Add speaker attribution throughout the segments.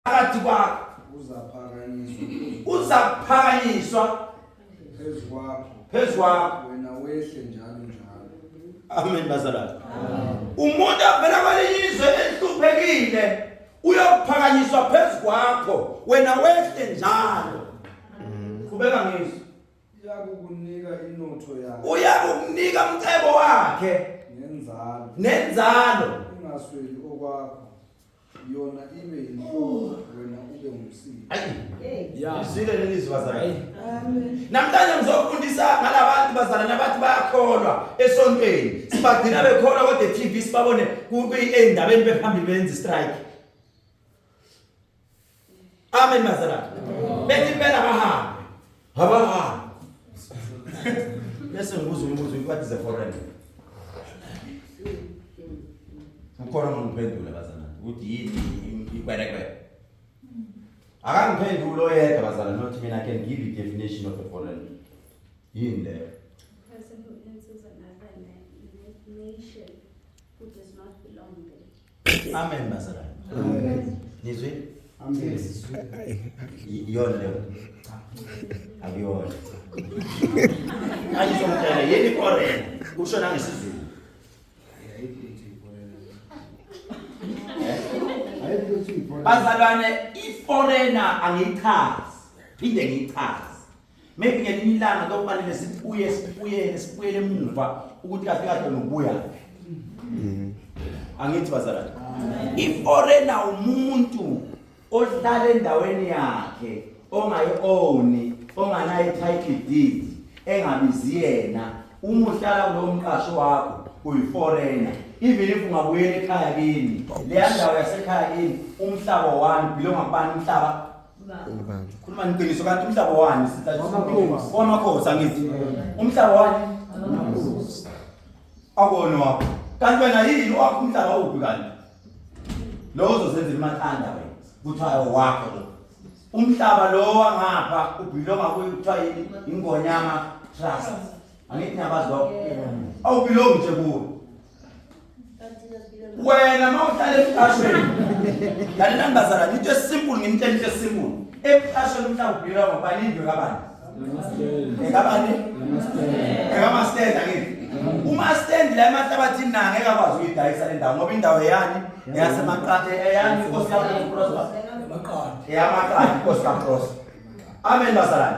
Speaker 1: Phakathi kwakho
Speaker 2: Uzaphakanyiswa
Speaker 1: uzaphakanyiswa
Speaker 2: phezu kwakho,
Speaker 1: phezu kwakho.
Speaker 2: Wena wehle njalo njalo.
Speaker 1: Amen bazalwane. Umuntu avela kwelinye izwe elihluphekile uyophakanyiswa phezu kwakho, wena wehle njalo. Qhubeka ngizwe.
Speaker 2: Uyakukunika inotho yakhe
Speaker 1: Uyakukunika umcebo wakhe
Speaker 2: nenzalo,
Speaker 1: nenzalo.
Speaker 2: Ungasweli okwakho, yona ibe yinhloko, wena ube ngumsila.
Speaker 1: Ayi. Izwile leli zwi bazalwane. Namhlanje ngizofundisa ngalabantu bazalwane abathi bayakholwa esontweni. Sibagcina bekholwa kodwa e-TV sibabone ey'ndabeni bephambili benza strike. Amen bazalwane. Bethi impela bahambe. Abahambe. Bese ngibuza umbuzo, what is a foreigner? Ukhona ongiphendula bazalwane ukuthi yini ikwerekwere. Akangiphenduli oyedwa bazalwane nothi mina I can give you definition of a foreigner. Yini leyo?
Speaker 3: Person who enters another nation who does not belong there.
Speaker 1: Amen bazalwane.
Speaker 2: Amen.
Speaker 1: Nizwe?
Speaker 2: Amen.
Speaker 1: Iyona leyo. Akuyona. Ayizongitshela yini foreigner? Usho nangesiZulu. Bazalwane, i-foreigner angiyichazi. Phinde ngiyichaze. Maybe ngelinye ilanga kuyofanele sibuye sibuyele sibuyele emuva ukuthi kahle kahle nokubuya. Angithi bazalwane. I-foreigner umuntu ohlala endaweni yakhe ongayi-owni, onganayo i-title deed, engabizi yena. Uma uhlala kulowo mqasho wakho uyi-foreigner. Even if ungabuyela ekhaya kini, leya ndawo yasekhaya kini, umhlaba wani, belonga kubani umhlaba? Khuluma iqiniso, kanti umhlaba wani?
Speaker 2: Wamakhosi.
Speaker 1: Wamakhosi angithi. Umhlaba wani? Akuwona wakho. Kanti wena yini wakho umhlaba uphi kanti? Lo uzosenzela imathanda wena. Kuthiwa wakho lo. Umhlaba lo wangapha ubelonga kuyo, kuthiwa yini? Ingonyama Trust. Angithi niyabazi lokho? Awubelongi nje kuwe. Wena mawuhlala emqashweni. Lalelani bazalwane, into esimple nginitshela into esimple. Emqashweni umhlaba ubelonga ngobani, indlu kabani? Ekabani? Ekamastand angithi. Uma stand la emahlabathini na ngeke akwazi ukuyidayisa le ndawo ngoba indawo eyani? Eyasemaqathe eyani inkosi kaProsper. Eyamaqadi inkosi kaProsper. Amen bazalwane.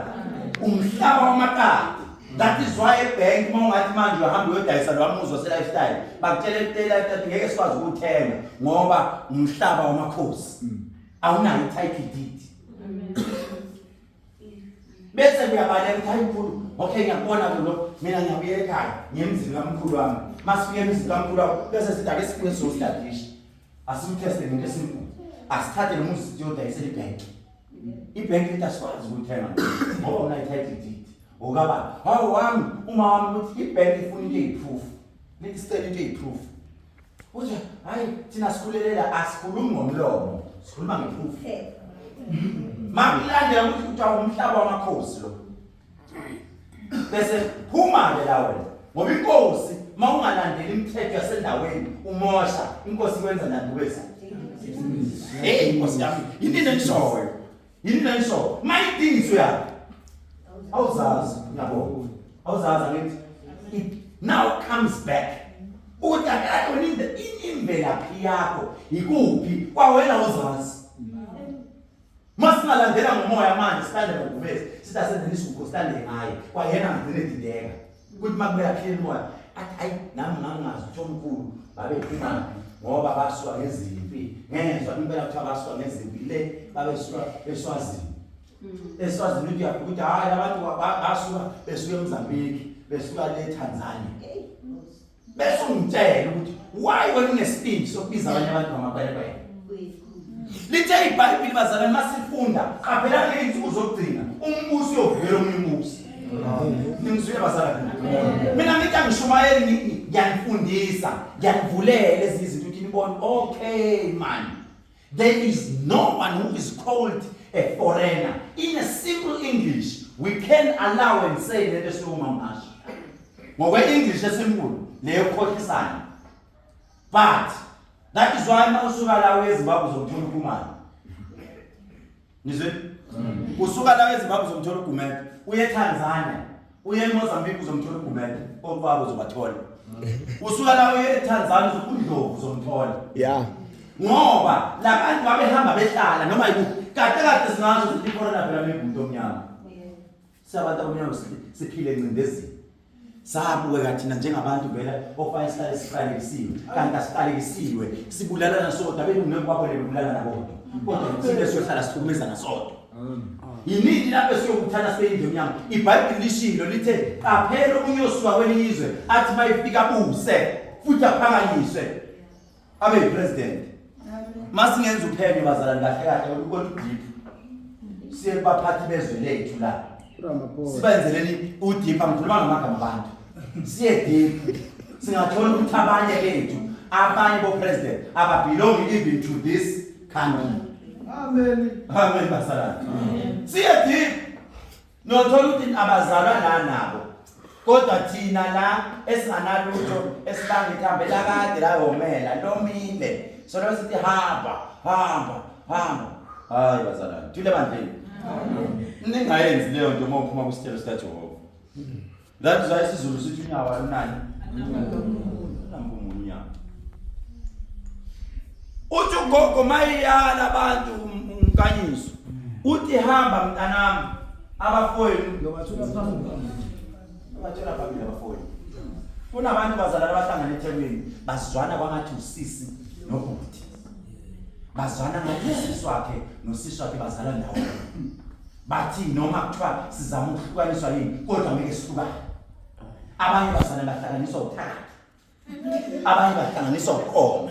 Speaker 1: Umhlaba wamaqadi. That is why ebank uma ungathi manje uyahamba uyodayisa lo muzi wase lifestyle, bakutshela lifestyle ngeke sikwazi ukuthenga ngoba umhlaba wamakhosi. Awunayo i-title deed. Bese kuyabaleka ukuthi hayi mkhulu, okay ngiyakubona lo, mina ngiyabuya ekhaya ngemzini kamkhulu wami. Masifike emzini kamkhulu wami bese sithi ake sibuye sizostadisha. Asimteste ngento esimple. Asithathe lo muzi siyodayisela ibhenki. Ibhenki lithi asikwazi ukuthenga ngoba unayo i-title deed. Okabani? Hawu wami, uma wami ukuthi ibhenki ifuna into eyi-proof. Lithi sicela into eyi-proof. Uthi hayi thina sikhulelela asikhulumi ngomlomo, sikhuluma nge-proof. Makulandela ukuthi kuthiwa umhlaba wamakhosi lo. Bese phuma ke la wena. Ngoba inkosi mawungalandeli imithetho yasendaweni umosha, inkosi kwenza njani kubese? Hey inkosi yami, yini lenishoyo? Yini lenishoyo? Mayidingiswe yakhe. Awuzazi, ngiyabonga. Awuzazi angithi it now comes back. Ukuthi akade wena imvelaphi yakho ikuphi kwawena uzazi. Masingalandela ngomoya manje silandele ngobubezi, sithi asenzeni isuko silandele ngaye. Kwayena ngagcina edideka. Kuthi makubuya phila umoya athi hayi nami ngangingazi ukuthi omkhulu babephumaphi ngoba basuka ngezimpi. Ngezwa impela kuthiwa basuka ngezimpi le babesuka eSwazini. Eswazini uthi uyafika ukuthi hayi abantu basuka besuka eMozambique, besuka le Tanzania. Bese ungitshela ukuthi why wena unesibindi sokubiza abanye abantu ngamakwerekwere. Lithe iBhayibheli bazalwane masifunda, qaphelani ngey'nsuku zokugcina, umbusi uyovukela omunye umbusi. Ningizwile bazalwane? Mina ngithi angishumayeli, ngiyanifundisa, ngiyanivulela ezinye izinto ukuthi nibone, okay man. There is no one who is called a foreigner. In a simple English, we can allow and say lento esuke umamhasha. Ngokwe-English esimple, leyo khohlisana. But that is why uma usuka la uye eZimbabwe uzomthola uKhumalo. Nizwe? Usuka la eZimbabwe uzomthola uGumede, uye eTanzania, uye eMozambique uzomthola uGumede, okwabo uzobathola. Usuka la uye eTanzania uNdlovu uzomthola.
Speaker 4: Yeah.
Speaker 1: Ngoba labantu babehamba behlala noma yikuphi. Kade kade singasho ukuthi icorona phela migudu omnyama. Siyabantu abamnyama siphile encindezini. Sabukeka thina njengabantu vele okufanele sihlale siqalekisiwe kanti asiqalekisiwe sibulalana sodwa abelungu ngeke babone bebulalana bodwa kodwa thina siyohlala sihlukumezana sodwa yinini lapho esiyobuthana sibe indlu emnyama ibhayibheli lishilo lithe qaphela omunye osuka kwelinye izwe athi mayifika buse futhi aphakanyiswe abe yipresident masingenza uphenyo bazalwane kahle kahle oludeep siye kubaphathi bezwe lethu la sibenzeleni udeep angikhuluma ngamagama abantu siye deep singathola ukuthi abanye bethu abanye bo-president ababelong even to this country
Speaker 2: amen
Speaker 1: amen bazalwane siye deep Nothola ukuthi abazalwa la nabo. Kodwa thina la esinganalutho esibanga ithambo elakade layomela lomile. So lo sithi hamba, hamba, hamba. Hayi bazalwane, thule bandleni. Ningayenzi leyo nto uma uphuma kwisithelo sikaJehova. That is why isiZulu sithi unyawo alunani. Unampumulo unyawo. Uthi ugogo mayiyala abantu umkanyiso. Uthi hamba mntanami abafowenu
Speaker 2: Ngiyobathola phambili.
Speaker 1: Abathola phambili abafowenu. Kunabantu bazalana abahlangana eThekwini bazwana kwangathi usisi nobhuti. Bazwana ngathi usisi wakhe nosisi wakhe bazala ndawonye. Bathi noma kuthiwa sizama ukuhlukaniswa yini kodwa ngeke sihlukane. Abanye bazana bahlanganiswa uthakathi. Abanye bahlanganiswa ukoma.